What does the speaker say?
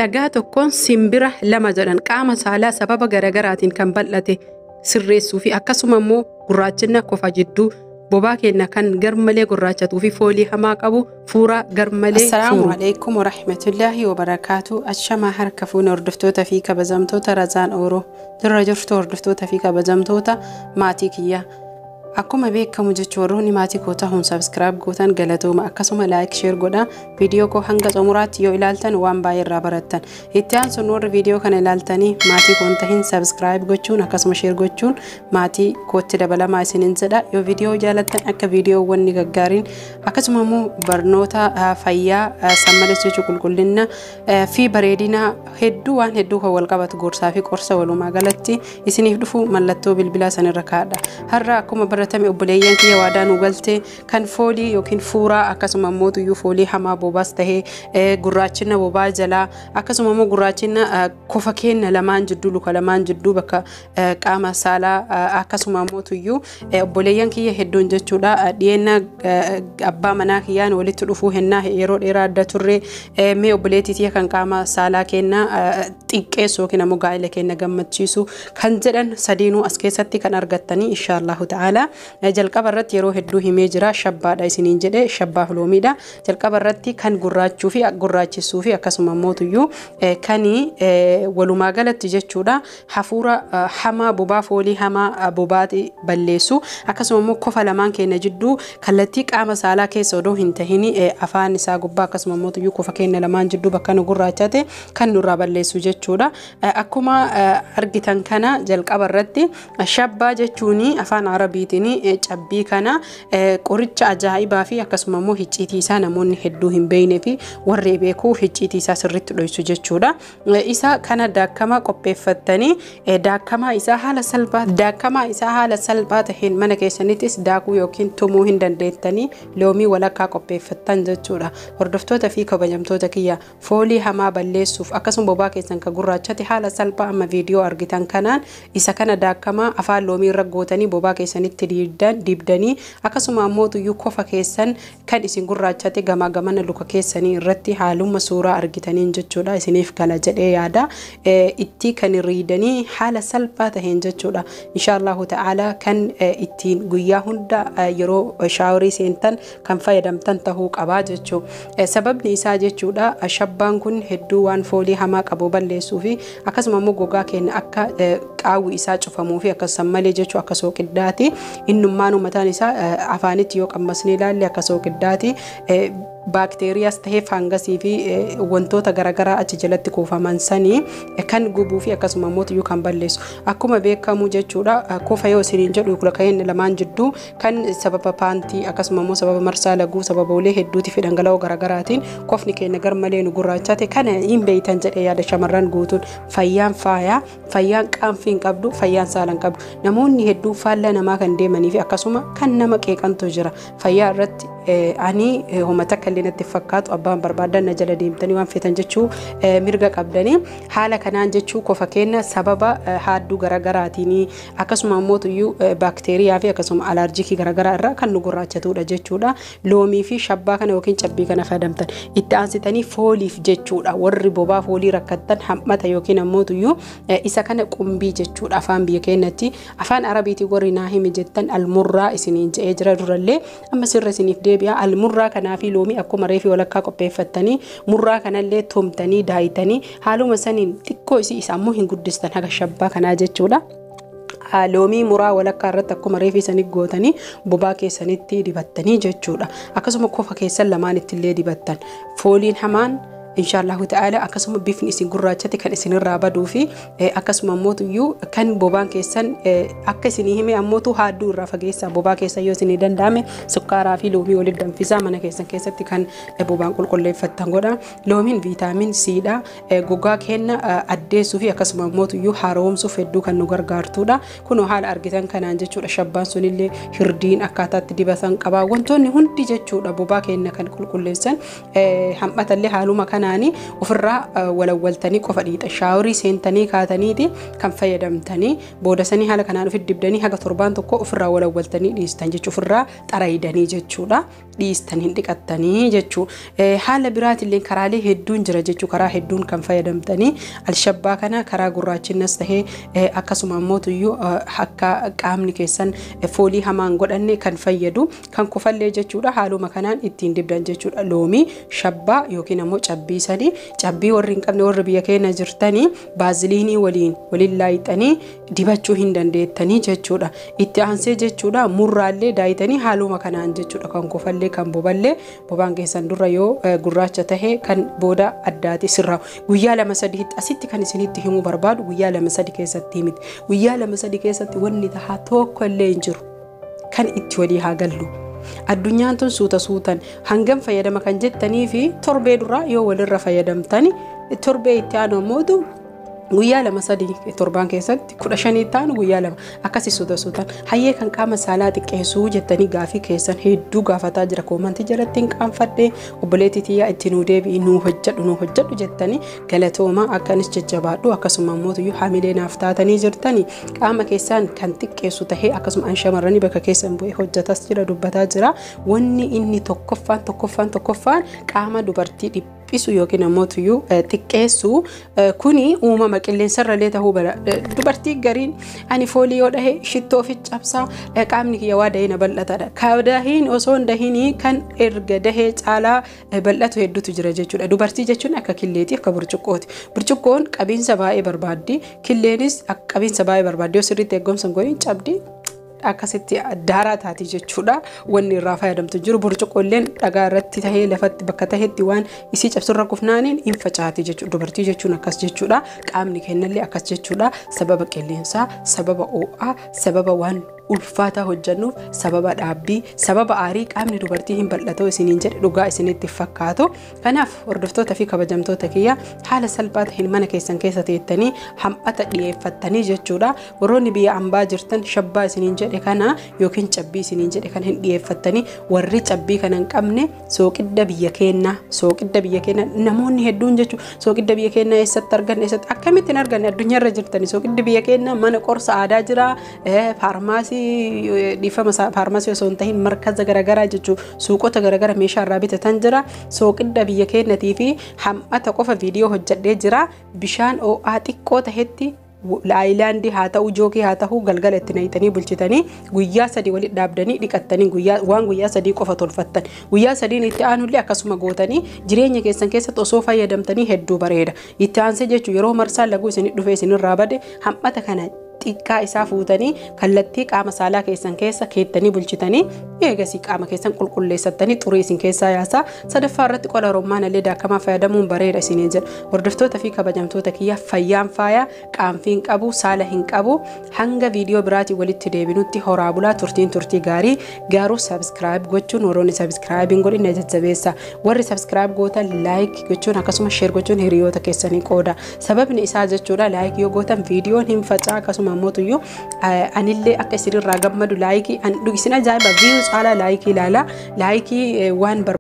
Dhagaa tokkoon simbira lama jedhan qaama saalaa sababa garaagaraatiin kan bal'ate sirreessuu fi akkasuma immoo gurraachina kofa jidduu bobaa keenya kan garmalee gurraachatuu fi foolii hamaa qabu fuura garmalee. Assalaamu alaikum warahmatullaahi wabarakaatu. Ashamaa harka fuune hordoftoota fi kabajamtoota Razaan Ooroo. Jirra jirtu hordoftoota fi kabajamtoota maatii kiyyaa. Akkuma beekamu jechuun warroonni maatii koo ta'uun subscribe gootan galatooma, akkasuma like, share godhaa. Viidiyoo koo hanga xumuraatti yoo ilaaltan waan baay'ee irraa barattan. Itti aansuun warri viidiyoo kana ilaaltanii maatii koo hin tahin subscribe gochuun akkasuma share gochuun maatii kootti dabalamaa isiniin jedha. Yoo viidiyoo jaalattan akka viidiyoowwan gaggaariin akkasuma immoo barnoota fayyaa sammalees jechuu qulqullina fi bareedina hedduu waan hedduu kan wal qabatu gorsaa fi qorsa walumaa galatti isiniif dhufu mallattoo bilbilaa sanirra kaa'adha. Har'a akkuma baratame obboleeyyan kiyya waadaa nu galtee kan foolii yookiin fuuraa akkasuma immoo tuyyuu foolii hamaa bobaas tahee gurraachina bobaa jalaa akkasuma immoo gurraachina kofa keenya lamaan jidduu luka lamaan jidduu bakka qaama saalaa akkasuma immoo tuyyuu obboleeyyan kiyya hedduun jechuudha dhiyeenya abbaa manaa kiyyaan walitti dhufuu hennaa yeroo dheeraa adda turre mee obboleettii tiyya kan qaama saalaa keenya xiqqeessu yookiin ammoo gaa'ela keenya gammachiisu kan jedhan sadiinuu as keessatti kan argattanii inshaallahu ta'ala. Jalqaba irratti yeroo hedduu himee jira, shabbaadha isiniin jedhe, shabbaaf loomiidha. Jalqaba irratti kan gurraachuu fi gurraachisuu fi akkasuma mootuyyuu kan walumaa galatti jechuudha hafuura hamaa bobaa foolii hamaa bobaati balleessu akkasuma immoo kofa lamaan keenya jidduu kallattii qaama saalaa keessa odoo hin tahin afaan isaa gubbaa akkasuma mootuyyuu kofa keenya lamaan jidduu bakka nu gurraachate kan nurraa balleessu jechuudha. Akkuma argitan kana jalqaba irratti shabbaa jechuun afaan Arabiitiin cabbii kana qoricha ajaa'ibaa fi akkasuma immoo hicciitii isaa namoonni hedduu hin beeknee fi warri beekuu hicciitii isaa sirriitti dhoysu jechuudha. Isa kana daakama qopheeffattanii daakamaa isaa haala salphaa taheen mana keessanittis daakuu yookiin tumuu hin dandeettanii loomii walakkaa qopheeffattan jechuudha. Hordoftoota fi kabajamtoota kiyya, foolii hamaa balleessuuf akkasuma bobaa keessan kan gurraachate haala salphaa amma viidiyoo argitan kanaan isa kana daakamaa afaan loomii irra gootanii bobaa keessanitti dibdanii akkasuma ammoo tuyyuu kofa keessan kan isin gurraachate gamaa gamana luka keessanii irratti haaluma suuraa argitaniin jechuudha isiniif gala jedhee yaada itti kan riidanii haala salphaa taheen jechuudha. Inshaallahu ta'ala kan ittiin guyyaa hunda yeroo shaaworii seentan kan fayyadamtan tahuu qabaa jechuu. Sababni isaa jechuudha shabbaan kun hedduu waan foolii hamaa qabu balleessuu fi akkasuma immoo gogaa keenya akka qaawwi isaa cufamuu fi akkasuma malee jechuu akka sooqiddaati. Innummaan mataan isaa afaanitti yoo qammasnee ilaalle akka sooqiddaati. Baakteeriyaas tahee faangasii fi wantoota garaagaraa achi jalatti kuufaman sanii kan gubuu fi akkasuma immoo tuyyuu kan balleessu. Akkuma beekamu jechuudha kofa yoo isiniin jedhu keenya lamaan jidduu kan sababa paantii akkasuma immoo sababa marsaa laguu sababa ulee hedduutii fi dhangala'oo garaagaraatiin kofni keenya garmalee nu gurraachate kana hin beeytan jedhee yaada. Shamarran guutuun fayyaan faayaa, fayyaan qaanfii hin qabdu, fayyaan saala hin qabdu. Namoonni hedduu faallaa namaa kan deemanii fi akkasuma kan nama qeeqantu jira. Fayyaa irratti ani homa takka illee natti fakkaatu, abbaan barbaadan na jala deemtanii waan feetan jechuu mirga qabdanii. Haala kanaan jechuu kofa keenya sababa haadduu garaagaraatiin akkasuma immoo tuyyuu baakteeriyaa fi akkasuma alaarjikii garaagaraa irraa kan nu gurraachatudha jechuudha. Loomii fi shabbaa kana yookiin cabbii kana fayyadamtan itti aansitanii fooliif jechuudha warri bobaa foolii rakkattan hammata yookiin ammoo tuyyuu isa kana qumbii jechuudha afaan biyya keenyatti. Afaan Arabiitiin warri naa himi jettan almurraa isiniin je'ee jira durallee, amma sirra isiniif deebi'a. Almurraa kanaa fi loomii akkuma reefii walakkaa qopheeffattanii murraa kanallee tumtanii daayitanii haaluma saniin xiqqoo isii isa ammoo hin guddistan haga shabbaa kanaa jechuudha. Loomii muraa walakkaa irratti akkuma reefii sanii gootanii bobaa keessanitti dibattanii jechuudha. Akkasuma kofa keessan lamaanitti illee dibattan. Fooliin hamaan inshaallahu ta'ala akkasuma bifni isin gurraachate kan isinirraa baduu fi akkasuma ammootuyyuu kan bobaan keessan akka isinii hime ammootu haadduu irraa fageessaa bobaa keessan. Yoo isinii danda'ame sukkaaraa fi loomii walitti danfisaa mana keessan keessatti kan bobaan qulqulleeffattan godha. Loomiin viitaamin C'dha. Gogaa keenya addeessuu fi akkasuma ammootuyyuu haaromsuuf hedduu kan nu gargaartudha. Kunoo haala argitan kanaan jechuudha shabbaan sunillee hirdiin akkaataatti dibatan qaba. Wantoonni hundi jechuudha bobaa keenya kan qulqulleessan hammatallee haaluma kana. kanaanii ofirraa walawwaltanii qofa dhiixa shaaworii seentanii kaataniiti kan fayyadamtanii booda sanii haala kanaan ofi dibdanii haga torbaan tokko ofirraa walawwaltanii dhiistan jechuudha. Ofirraa xaraydanii jechuudha. Dhiistan hin dhiqattanii jechuudha. Haala biraatillee karaalee hedduun jira jechuudha. Karaa hedduun kan fayyadamtanii alshabbaa kana karaa gurraachinnas tahee akkasuma ammoo tuyyuu akka qaamni keessan foolii hamaan godhanne kan fayyadu kan kofallee jechuudha. Haaluma kanaan ittiin dibdan jechuudha. Loomii shabbaa yookiin ammoo cabbii sanii cabbii warri hin qabne warri biyya keenya jirtanii baaziliinii waliin laayixanii dibachuu hin dandeettanii jechuudha. Itti aansee jechuudha murraallee daayitanii haaluma kanaan jechuudha. Kan kofallee kan boballee bobaan keessan dura yoo gurraacha tahe kan booda addaati sirraa guyyaa 2-3 asitti kan isinitti himuu barbaadu guyyaa 2-3 keessatti miti. Guyyaa 2-3 keessatti wanni tahaa tokko illee hin jiru kan itti walii haa gallu. Addunyaan tun suuta suutan hangam fayyadama kan jettanii fi torbee duraa yoo walirra fayyadamtani torbee itti aanu ammoo guyyaa 2-3 torbaan keessatti 15 ta'an guyyaa 2 akkasi suuta suutan hayyee kan qaama saalaa xiqqeessuu jettanii gaafii keessan hedduu gaafataa jira. Koomantii jalatti hin qaanfadhe obboleettii tiyyaa itti nuu deebi'i nuu hojjedhu jettanii galatooma akkanis jajjabaadhu akkasuma ammoo tuyyuu hamilee naaf taatanii jirtanii qaama keessan kan xiqqeessu tahee akkasuma an shamarranii bakka keessan bu'ee hojjetas jira dubbataa jira. Wanni inni tokkoffaan qaama dubartii dhiphisu yookiin ammoo tuyyuu xiqqeessu kuni uumama qilleensarrallee ta'uu bala. Dubartii gariin ani foolii yoo dhahe shittoo ofi cabsaa qaamni kiyya waa dahee na bal'atadha. Ka dahiin osoo hin dahinii kan erga dahee caalaa bal'atu hedduutu jira jechuudha. Dubartii jechuun akka killeeti akka burcuqqooti. Burcuqqoon qabiinsa baay'ee barbaaddi. Killeenis qabiinsa baay'ee barbaaddi. Yoo sirriitti eegumsa hin godhin cabdi. Akkasitti daaraa taati jechuudha. Wanni irraa fayyadamtu jiru burcuqqoolleen dhagaa irratti tahee lafatti bakka tahetti waan isii cabsurra kufnaaniin hin facaati jechuudha. Dubartii jechuun akkas jechuudha. Qaamni kennallee akkas jechuudha. Sababa qilleensaa, sababa ho'aa, sababa waan ulfaataa hojjennuuf, sababa dhaabbii, sababa aarii qaamni dubartii hin bal'atoo isiniin jedhe dhugaa isinitti fakkaatu. Kanaaf hordoftoota fi kabajamtoota kiyya haala salphaa ta'een mana keessan keessa teettanii ham'ata dhiyeeffattanii jechuudha. Warroonni biyya ambaa jirtan shabbaa isiniin jedhe kana yookiin cabbii isiniin jedhe kana hin dhiyeeffattanii. Warri cabbii kana hin qabne sooqidda biyya keenyaa sooqidda biyya keenyaa namoonni hedduun jechuudha. Sooqidda biyya keenyaa eessatti arganne eessatti akkamitti hin arganne addunyaarra jirtanii sooqiddi biyya keenyaa mana qorsa aadaa jira faarmaasii dhiifama faarmaasii osoo hin tahin markaza garaagaraa jechuudha. Suuqota garaagaraa meeshaa irraa bitatan jira. Sooqidda biyya keenyatii fi ham'ata qofa viidiyoo hojjedhee jira. Bishaan ho'aa xiqqoo tahetti laayilaandii haa ta'u jookii haa ta'u galgala itti naqxanii bulchitanii guyyaa 3 walitti dhaabdanii dhiqattanii waan guyyaa 3 qofa tolfattan guyyaa 3 itti aanullee akkasuma gootanii jireenya keessan keessatti osoo fayyadamtanii hedduu bareeda. Itti aansee jechuun yeroo marsaan laguu isin dhufee isinirraa bade ham'ata kana xiqqaa isaa fuutanii kallattii qaama saalaa keessan keessa keettanii bulchitanii eegasii qaama keessan qulqulleessattanii xurii isin keessaa yaasaa. Sadaffaa irratti qola roommaanallee daakamaa fayyadamuun bareeda isiniin jedha. Hordoftoota fi kabajamtoota kiyya fayyaan faaya qaanfii hin qabu saala hin qabu. Hanga viidiyoo biraatiin walitti deebinutti horaa bulaa turtiin turtii gaarii garuu sabskiraayib gochuun warroonni sabskiraayib hin godhin na jajjabeessa. Warri sabskiraayib gootan laayik gochuun akkasuma sheer gochuun hiriyoota keessanii qooda. Sababni isaa jechuudha laayik yoo gootan viidiyoon hin facaa akkasuma mootuyyuu anillee akka isinirraa gammadu laayikii isin ajaa'iba viiyuu caalaa laayikii ilaala laayikii waan